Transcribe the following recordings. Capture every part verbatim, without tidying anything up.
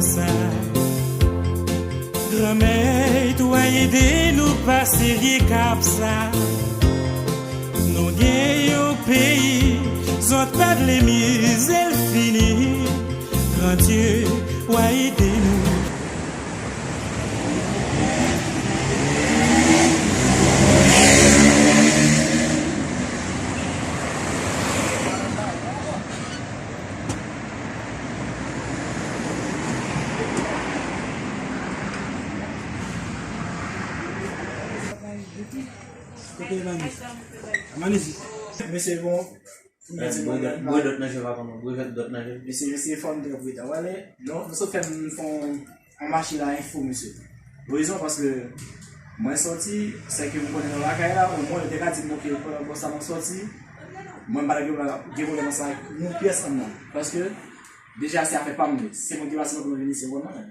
Sa. Granmèt, w a ede nou pase vye kap sa. Nou gen yon peyi, zòt pa vle mize l fini. Grandye, w a ede nou. Kote Manis? Manis. Mesye, bon. Bwè dòt nan je, papa, non. Bwè dòt nan je. Mesye, mesye, fò m te prezidan. Wale, non, nou sot fè m fè yon machin la enfo, mesye. Rezon, paske mwen sòti, se ke m konnen nan lakay la, omwen, yo te ka di m, ok, bon, sa mwen sòti, mwen m pa ta gen pwoblèm, gen pwoblèm ansanm ak yon pyès anndan. Paske, deja, se afè pa m li. Se mwen ki pase nan komin vini, se mwen menm.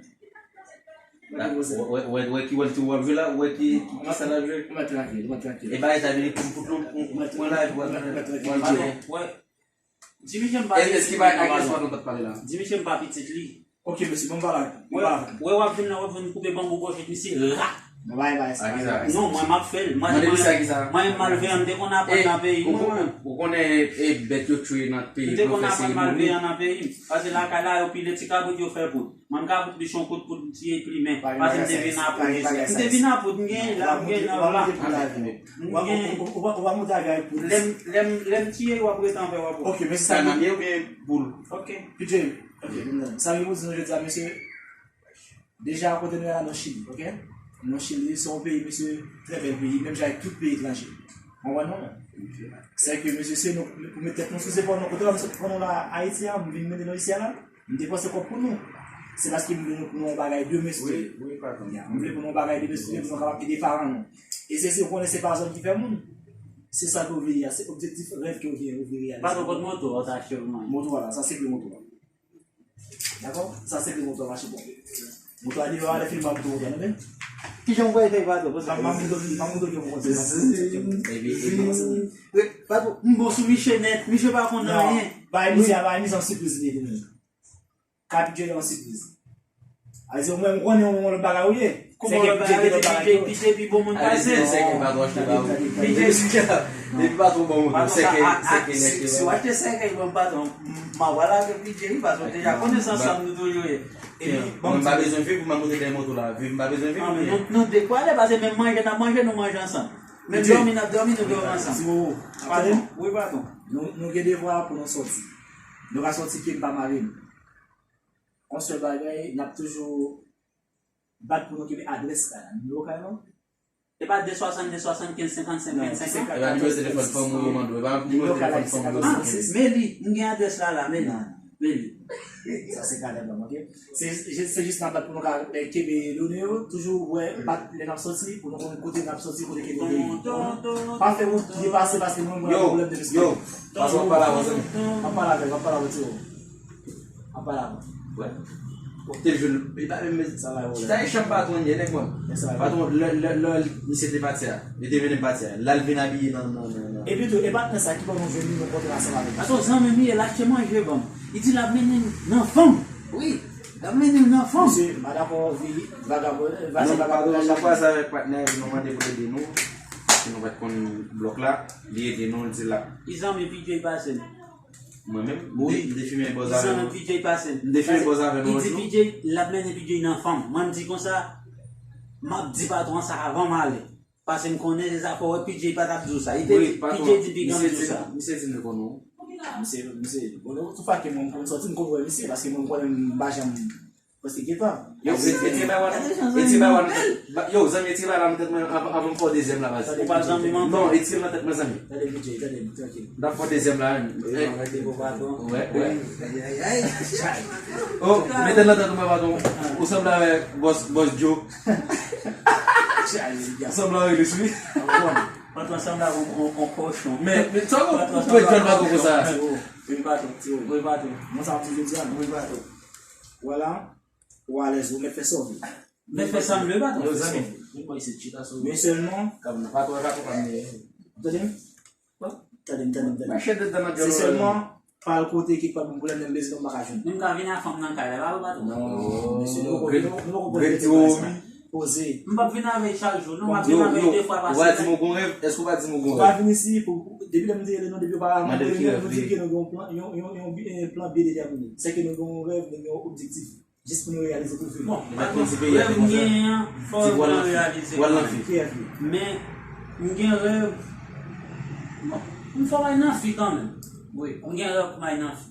Wè, wè, wè, wè ki wè l tou w ap jwe la, wè ki, ki, ki sa l ap jwe. Ou mèt trankil, ou mèt trankil. E bagay sa vini pou, pou, pou, pou, pou la, pou, pou, pou, pou, Jimmy Jan pa pitit li, non, pale la. Jimmy Jan pa pitit li. Ok, mesye, bon, pale. Wè, wè, w ap vin la, w ap vin koupe banbou gòj misye, ra! Bon, bay, bay, sa. Non, mwen, m ap fè l. Mwen, mwen, mwen, malveyan, m te konn aprann nan peyi mwen. Ou konnen, e, bèt yo tchwe nan peyi, m te konn aprann malveyan nan peyi m. Pase lakay la, yo pile ti kabrit, yo fè poud. Mwen, m ka fout li yon kout poud, m tiye plimen. Pase m te vin a poud, mesye. M te vin a poud, m gen la, m gen la. M gen. Ou pa monte avè poud. Lè m, lè m, lè m tiye, w ap ret anvè, w ap wè. Ok, mesye, sa nan mye oubyen poul? Ok. P J, ok, sa vle pou di nou jodi a, mesye, deja kote nou ye la, nou Chili, ok? Nou Chili, se yon peyi, mesye, trè bèl peyi, menm jan ak tout peyi etranje. Ou konprann mwen? Se ke, mesye, se nou, pou met tèt nou sou zepòl nou, kote nou sot pran nou la, Ayiti a, m vin mennen nou isi a la. M te panse kòb pou nou. Se paske m vle nou pou nou yon bagay demen, wi, wi, patwon. Ya, m vle pou nou yon bagay demen, pou nou kapab ede paran nou. E se, se, ou konnen se pa zòn ki fè moun. Se sa ke w vle ye a, se objektif, rèv ke w vle, w vle reyalize. Patwon, kot moto a w ta achte pou mwen? Moto a la, sa se pri moto a. Dakò? Sa se pri moto a, mache bon. Moto a li yo ale fini ba moto a, tande? Kijan w pral fè, patwon? Poze. M a montre w, m a montre w ki pou konn se. Epi, epi, patwon, m bon sou misye nèt, misye pa konn anyen. Bay misye, bay misye yon sipriz li ye li menm. Ka P J yon sipriz. A di, ou menm konnen yon lòt bagay ou ye. Kòman lòt bagay ou ye? P J, P J pi bon moun pase. Sèke pa twò chita ba ou. Depi pa twò bon moun, sèke, sèke nèg yo. Si w achte sèke, bon, patwon, m a wè la ke P J, patwon, deja konnen se ansanm nou toujou ye. Epi, bon, m pa bezwen viv pou m ap monte dèyè moto la. Viv, m pa bezwen viv. Non, men nou, nou de kwa ale, pase menm manje n ap manje, nou manje ansanm. Menm dòmi n ap dòmi, nou dòmi ansanm. Patwon, wi, patwon. Nou, nou gen devwa pou nou sòti. Nou ka sòti ke m pa mare nou. Yon sèl bagay, n ap toujou bat pou nou kenbe adrès kay la. Nimewo kay la? E pa de swasannde swasannkenz senkannsenk vennsenk an? E pa nimewo telefòn fanm ou yo mande w, e pa nimewo telefòn fanm ou yo mande w. Men li, m gen adrès la la, men li. Men li. Sa se kay la, ok? Se, se, se jis n ap bat pou nou ka, eh, kenbe lone yo, toujou wè bat lè n ap sòti, pou nou konn kote n ap sòti, kote ke nou dwe ye. Pa fè wout depase paske nou, nou gen pwoblèm de respè. Yo, yo, patwon, pale avè w, zanmi. M ap pale avè w, m ap pale avè w, timoun. Apa la. Wè. Ou te jwenn li pa menm sa la yo. Chita e chanm patwon ye nèg mwen. Patwon, lè, lè, lè misye te pati a, li te mennen m pati a, l al vin abiye nan, nan, nan, nan. Epi tou, e patnè sa ki ban nou jwenn li, nou kontre ansanm avèk misye. Patwon, zanmi m ye, l achte manje ban m. Li di l ap mennen m nan fanm. Wi, l ap mennen m nan fanm. Misye, m pa dakò vi vagabon, va se vagabon la. Nou kwaze avèk patnè, nou mande pou l ede nou. Si nou pa t konn blòk la, li ede nou, li di l ap. Li zanmi P J pase m. Mwen menm, m te, m te fimen bòz avè nou. P J pase m. M te fimen bòz avè nou yon jou. Li di P J, l ap mennen P J nan fanm. Mwen, m di konsa, m ap di patwon sa avan m ale. Paske m konnen se sa, fò wè P J pa t ap di w sa. Li te di, P J di piga m di w sa. Misye di m li konnen w. Misye, misye, bon, tout fwa ke mwen, m konn sòti, m konn wè misye, paske mwen, m konnen m pa janm Paske gentan. Yo, e, e ti bay wan, e ti bay wan, yo, zanmi, e ti bay la nan tèt mwen avan, avan m fè dezyèm la, baz. Ou pa zanmi m ankò? Non, e ti nan tèt mwen, zanmi. Tande, P J, tande, trankil. N ap fè dezyèm la, menm. Wè, wè. Oh, mete nan tèt mwen, patwon. Ou sanble avèk bòs, bòs Joe. Ou sanble avèk li, wi. Patwon sanble avèk yon, yon, yon kochon. Men, men, sa ou, ou jwenn patwon konsa? Wi, patwon. Wi, patwon. Mwen sa ap di jodi a, wi, patwon. Vwala. Ou alèz, ou mèt fè sa w vle. Mèt fè sa m vle, patwon. Yo, zanmi, vin bò isit, chita sou. Men sèlman, patwon, patwon pa m ye. Ou tande m? Tande m, tande m, tande m. Se sèlman, pa al kote kèk pa pou m pwoblèm nan bezwen m pa ka jwenn. M ka vin ak fanm nan kay la, pa vre, patwon? Non, mesye, nou poko, nou poko poze kesyon konsa. Poze. M p ap vin avè l chak jou, non, m ap vin avè l de fwa pa semèn. Ou pa di m ou gon rèv? Èske ou pa di m ou gon rèv? Ou pa vin isi pou, depi lè m te rele nou, depi ou pa rankontre nou, nou di ke nou gen yon plan, yon, yon, yon, yon plan byen detèmine. Sèke nou gen yon rèv, nou gen yon objektif. Jis pou nou reyalize pou vi. Bon, rèv m genyen an, fò l reyalize kanmenm. Men, m gen rèv, bon, m fò w al nan fi kanmenm. Wi, m gen rèv pou m al nan fi.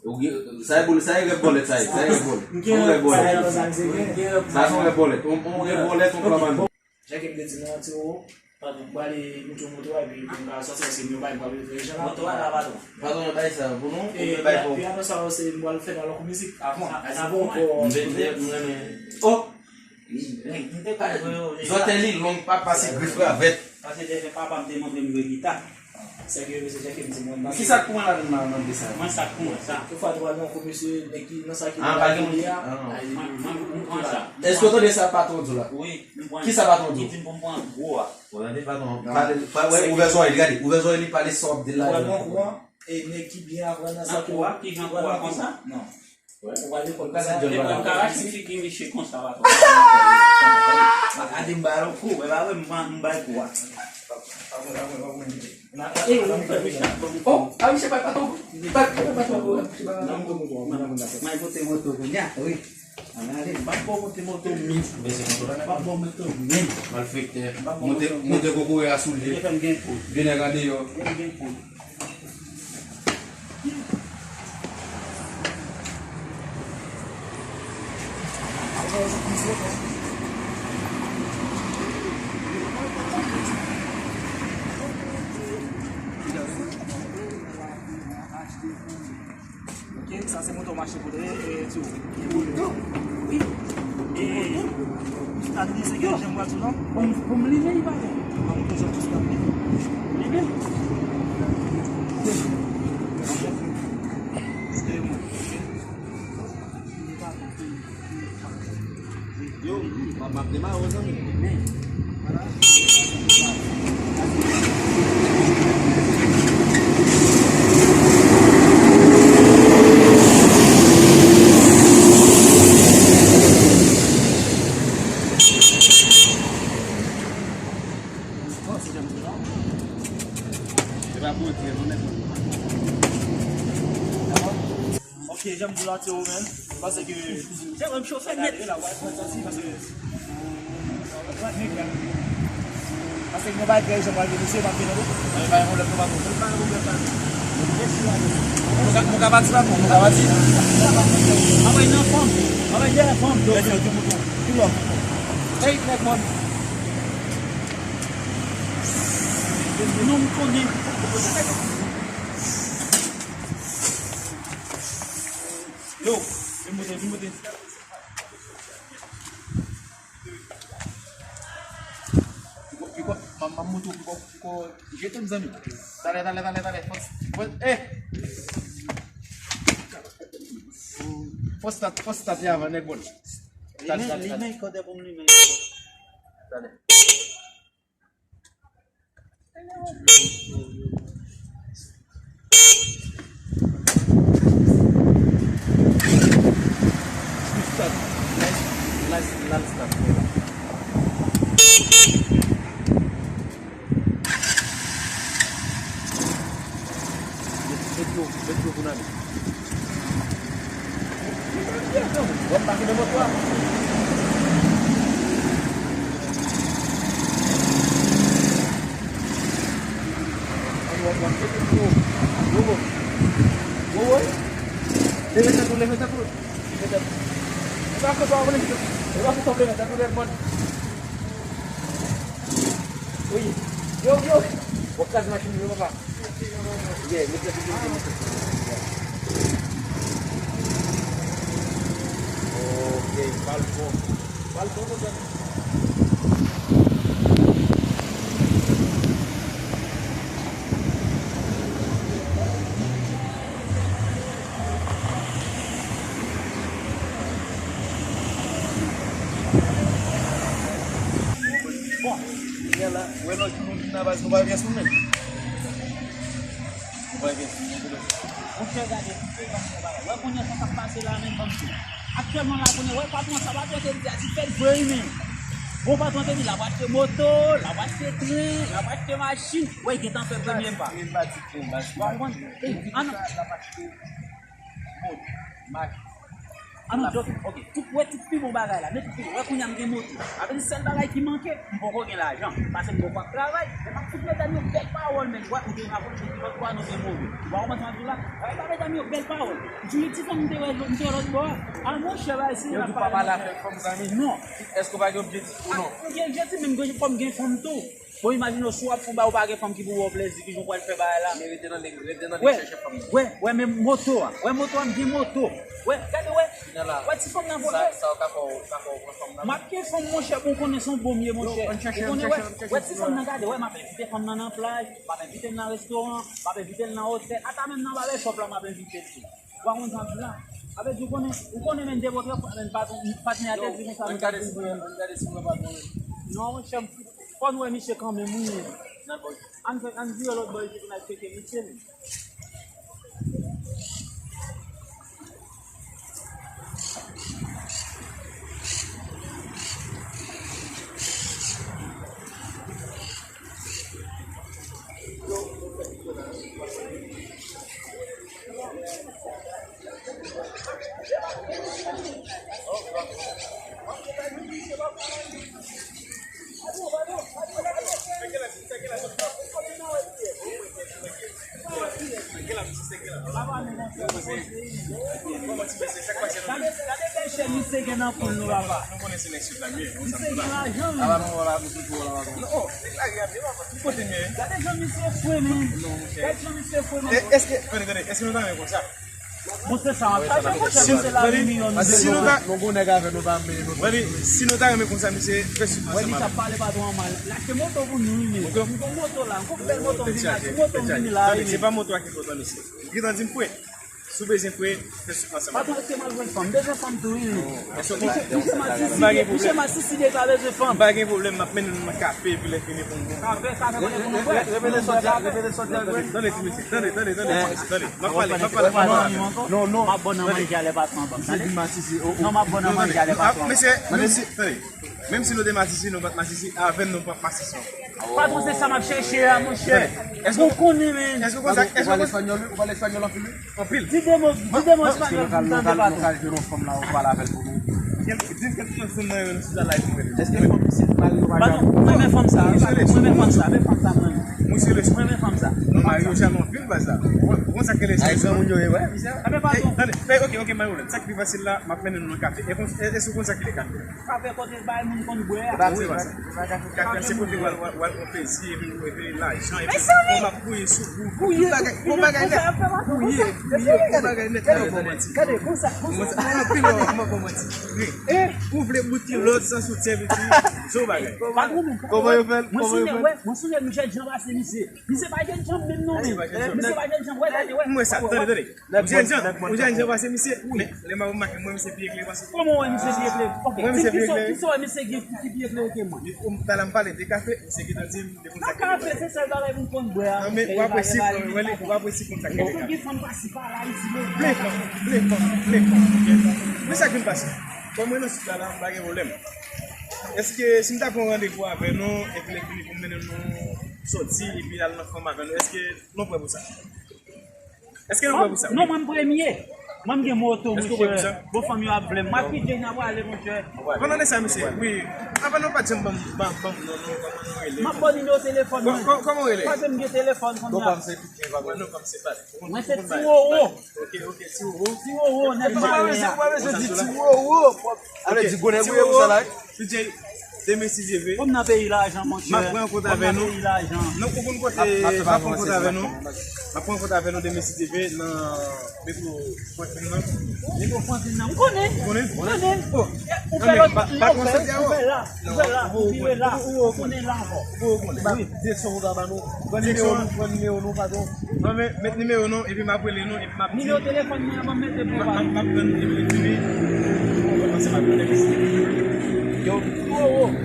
Ou gen, sa e bòlèt, sa e rèv bòlèt, sa e, sa e rèv bòlèt. M gen rèv bòlèt. Sa se yon rèv bòlèt. On, on rèv bòlèt, on plan manmi. Jan ke m te di nou an, Tiro, m prale monte yon moto a, epi pou m ka sòti, paske m yon bagay m prale fè jan la. Moto a la, patwon. Patwon, bay sa pou nou, oubyen bay pou. Epi apre sa, se m pral fè nan lòt mizik. Avan, a di bon, m vle, m renmen. Oh! M te ka jwe yo deja. Zòtèy li long pa pase grif ravèt. Paske deja papa m te montre m jwe gita. Sèke yo bezwen tcheke m ti mwen. Kisa k pran ladan nan, nan de sa? Mwen sa k pran sa. Tout fwa nou al nan kou mesye, nèg ki nan sa ki nan la fili a. Mwen, mwen, mwen pran sa. Èske w tande sa patwon di w la? Wi, m pran. Kisa patwon di w? Li di m pou m pran gwo a. Ou tande patwon? Pale, pa, wè, ouvè zòrèy li, gade, ouvè zòrèy li, pale sa w ap di l la. Ou wè bon kou an? E nèg ki byen aprann nan sa ki. Nan kou a, ki jan kou a konsa? Non. Ou pale kòm sa. Epi m ka rache figi misye konsa, patwon. Gade m ba l yon kou, e pa vre m, m bay kou a. E ou fè misye ap ban m kou. Oh, a misye pa, pa tou. Pa, pa, pa tou. Mwen pote moto kounye a, wi. Ann ale, m p ap ba w moto menm. M p ap ba w moto menm. Malfektè. Monte, monte kokoye a sou li. Vin nèg andeyò. Gen poud. Ok, sa se moto mache pou de, e, tou. Wi. E, stabilize gen jan mwa tou non. Pou m, pou m limen li pa gen. An moto jan tou stabilize. Limen. Yo, m ap, m ap demare w, zanmi. Se pa pou ekri, non, nèg. Ok, jan m di w la, Tero, men, paske, jan m chofè nèt. Paske, paske gen yon bagay trè ijan pral vin, mesye, m ap vin, tande. Pa gen pwoblèm, non, patwon. Pa gen pwoblèm, patwon. Nou ka, nou ka pati, patwon, nou ka pati. Anvoye nan fanm, anvoye dèyè fanm. Mesye, tout moun, tout lòm. Hey, nèg, mòn. Non, m konnen. Yo, vin monte, vin monte. Piko, piko, m ap, m ap montre w piko, piko jete m, zanmi. Talè, talè, talè, talè. Fòs, fòs, eh! Fòs stat, fòs stat li avan, nèg bon. Talè, talè, talè. Limen, limen, kote pou m limen. Talè. Met dlo, met dlo pou n ale. Wap pase nan moto a. Wowo. Wowo. Leve tèt ou, leve tèt ou. Leve tèt ou. E pa konsa w vle. E pa konsa w vle, tèt ou lève, man. Wi. Yo, yo. W ap kraze machin yo, papa. Yeah, mete, mete, mete, mete. Ok, balkon. Balkon, mezanmi. Bon, kounye a la, wè lòt jou nou vin nan baz, nou pa gen sou nou menm. Nou pa gen sou nou menm. Monchè, gade, tout peyi ap fè bagay. Wè, kounye a, sa k ap pase la, menm banm tou. Aktyèlman la, kounye a, wè, patwon sa, patwon te di a, ti fèt vre, wi, men. Bon, patwon te di, l ap achte moto, l ap achte tren, l ap achte machin. Wè, gentan fè premye pa. Ou konprann? Ey, an, An nou jòf, ok, tout, wè, tout pi bon bagay la, men tout pi bon, wè, kounye a m gen moto. Sa vle di sèl bagay ki manke, m poko gen lajan, paske m poko ap travay, men m ap fout medam yo bèl pawòl, men wè, ou gen rapò, ou gen lòt bò, nou gen move. Ou pa konprann sa m ap di w la? Bagay ba medam yo bèl pawòl. Di yon ti fanm m te wè, m te wè lòt bò a. A, monchè, bagay serye. Yo di w pa pale avèk fanm, zanmi. Non. Èske w pa gen objektif ou non? M gen objektif, men m gen, fò m gen fanm tou. Bon, imajine w, si w ap fè yon bagay, ou pa gen fanm ki pou ba w plèzi, kijan w pral fè bagay la? Men rete nan liy, rete nan liy chèche fanm nan. Wè, wè, men moto a. Wè, moto a, m gen moto. Wè, gade, wè. Wè, ti fanm nan, wè. Sa, sa w ka fè, w ka fè w pran fanm nan. M ap gen fanm, monchè, bon, w konnen se yon bon m ye, monchè. Ou konnen, wè, wè, ti fanm nan, gade, wè, m ap envite fanm nan nan plaj, m ap envite l nan restoran, m ap envite l nan otèl, ata menm nan barbershop la, m ap envite l tou. Ou pa konn sa m di la? Sa vle di, ou konnen, ou konnen, men, de vòtre, men, patnè a te di konsa, men, gade si, gade si mwen pa konnen. Non, monchè, m Fò n wè misye kanmenm, wi. Ann fè, ann vire lòt bò isit, pou n al tcheke misye, men. Gade, gade bèl chèn misye gen nan poul nou, papa. Misye gen lajan, wi. Gade jan misye fre, men. Gade jan misye fre, men. Èske, tande, tande, èske nou ta renmen konsa? Bon, se sa, sa se konsa, se la remiyon nou. Si nou ta, nou gon nèg avè nou, pa mennen nou. Wè li, si nou ta renmen konsa, misye fè sou ansanm avè nou. Wè li, sa pale pa twò mal. L achte moto pou nou, wi, men. M gon moto la, m gon bèl moto, m vin achte moto, m vini la, wi, men. Se pa moto a ki enpòtan, mesye. Gentan di m fre. Si w bezwen fre, fè sou ansanm avè nou. Patwon, èske m al jwenn fanm? M bezwen fanm tou, wi, men. Èske w konn? Misye masisi, misye masisi deja bezwen fanm. M pa gen pwoblèm, m ap mennen nou nan kafe, epi lè fini pou nou. Kafe, kafe, kote pou nou bwè? Repete sa w di a, repete sa w di a, Greg. Tande, ti mesye, tande, tande, tande, tande. M ap pale, m ap pale. Non, non. M ap bon nan manje a lè patwon an ban m, tande. Non, m ap bon nan manje a lè patwon an ban m. Mesye, mesye, tande. Menm si nou te masisi, nou pa t masisi, avè n nou p ap masisi ankò. Patwon, se sa m ap chèche a, monchè. Èske w konnen, men? Èske w konn sa? Ou pale espanyòl, wi? Ou pale espanyòl anpil, wi? Anpil. Di de mo, di de mo espanyòl pou m tande, patwon. Ou ka jwenn yon fanm la, ou pale avè l pou nou. Di m kèlke fanm nan renmen sou la live mwen. Èske fanm isit mari yo pa janm? Patwon, mwen renmen fanm sa, wi, patwon, mwen renmen fanm sa, men fanm sa mwen renmen. Mwen renmen fanm sa. Non, mari yo janm anpil baz la. Ou konn sa k rele sa? Ay, granmoun yo ye, wè, misye. Ebyen, patwon. Tande, ok, ok, mari yo, sa k pi fasil la, m ap mennen nou nan kafe. E konn, e, èske w konn sa k rele kafe? Kafe kote bay moun konn bwè a. Wi, kafe se kote w al, w al, w al pran plezi, epi, epi lajan, epi kòm ap gouye sou ou, tout bagay, bon bagay nèt. Gouye, gouye, bon bagay nèt. Gade, gade, konsa, konsa. Anpil, w ap bon manti. Ou vle bout kilòt san soutyen, epi se yon bagay. Kòman yo fè l? Kòman yo fè l? Mwen sonje, mwen jèn jan pase misye. Misye pa jèn jan menm non, men. Misye pa jèn jan, wè, gade, wè. M wè sa, tande, tande. Ou jèn jan, ou jèn jan pase misye. Men, lè m ap remake, mwen, misye pi eklere pase. Kòman w wè misye pi eklere? Ok, di m kisa, kisa w wè misye gen ki pi eklere ke mwen? Talè m pale de kafe, misye gentan di m de konn sa k rele kafe. Nan kafe, se sèl bagay pou m konn bwè a. Non, men w apresye, w apresye konn sa k rele kafe. Èske gen fanm pase pa la isit, men? Plen fanm, plen fanm, plen fanm, ok? Men sa k vin pase. Kòm mwen nan sit la, la, m pa gen pwoblèm. Èske si m ta pran randevou avè nou, epi lè fini pou m mennen nou sòti, epi l al nan fanm avè nou, èske nou prè pou sa? Èske nou prè pou sa? Non, mwen m premye. Mwen m gen moto, monchè. Èske w prè pou sa? Bon, fanm yo ap vle m. Mwen ak P J n ap prale, monchè. Pandan de sa, mesye, wi. Avan nou pa t janm ban m, ban, ban m non, non, kòman nou rele? M ap ba w nimewo telefòn mwen. Kò-, kò-, kòman w rele? Paske m gen telefòn kòm sa. Non, pa m se P J, pa m. Non, pa m se pa. Mwen se Ti Wowo. Ok, ok, Ti Wowo. Ti Wowo, nèg mare a. Ou pa bezwen di Ti Wowo. Ale di gwo nèg ou ye pou sa la, wi. P J, demen si Dye vle. Kòm nan peyi lajan, monchè. M ap pran kont avè nou. Kòm nan peyi lajan. Non, ou konn kote, m ap pran kont avè nou. M ap pran kont avè nou demen si Dye vle nan metwo Franklin nan. Metwo Franklin nan. M konnen. Ou konnen? M konnen. Ou fè lòt, ou fè la. Ou fè la. Ou vire la. Ou konnen la ankò. Ou konnen. Wi. Direksyon ou ta ban nou. Pran nimewo nou, pran nimewo nou, patwon. Non, men, met nimewo nou, epi m ap rele nou, epi m ap di. Nimewo telefòn mwen an, ban m mete pou ou. M ap, m ap, m ap tann epi li fini. Ou kòmanse m ap rele. Yo, Ti Wowo, Ti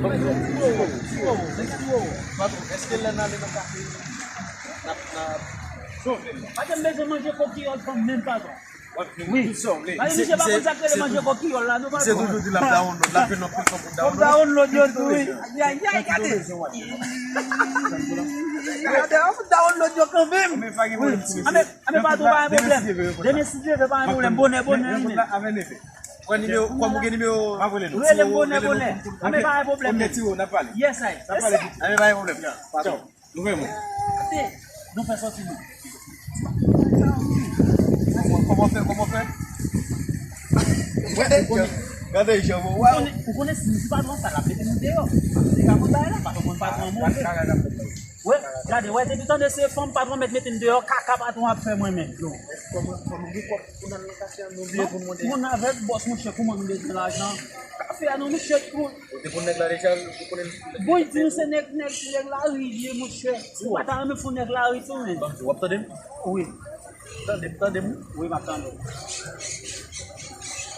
Wowo, Ti Wowo, Ti Wowo. Patwon, èske lè n ale nan kafe, n ap, n ap Patwon, m bezwen manje kokiyòl kanmenm, patwon. Wi. Pase misye pa konn sa k rele manje kokiyòl la, non, patwon. Misye toujou di l ap download, l ap jwenn anpil fòm pou download. Fòk download yo tou, wi. Ay, ay, ay, gade. Gade, fòk download yo kanmenm. Wi. Anben, anben, patwon, pa gen pwoblèm. Demen, si Dye vle, pa gen pwoblèm. Bonè, bonè, wi, men. Pran nimewo, kòm ou gen nimewo, rele m bonè, bonè. Anben, pa gen pwoblèm. Yes, I. Anben, pa gen pwoblèm. Patwon. Nou fè mwen. Kote nou fè sòti nou? Kòman fè, kòman fè? Gade jan, gade jan, bon, waw. Ou konnen, ou konnen si nou di patwon sa, l ap mete nou deyò. Li ka konn bagay la, patwon konn patwon an move. Wè, gade, wè, depi tande se fanm patwon mèt mete m deyò, kaka patwon ap fè mwen menm. Kòman, kòman gen kòb pou n al nan kafe a, nou bliye pou nou monte. Moun avèk bòs, monchè, kòman nou bezwen lajan? Kafe a non, monchè, tou. Ou te konn nèg la deja, ou konnen. Bon, li di nou se nèg, nèg, nèg lari li ye, monchè. Ou pa ta renmen fè nèg lari tou, men. Ban m di, w ap tande m? Wi. Tande m, tande m. Wi, m ap tande w.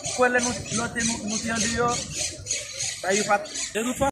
Ou kwè lè nou, lè nou te, nou, nou te andeyò, sa yo pa t. De tout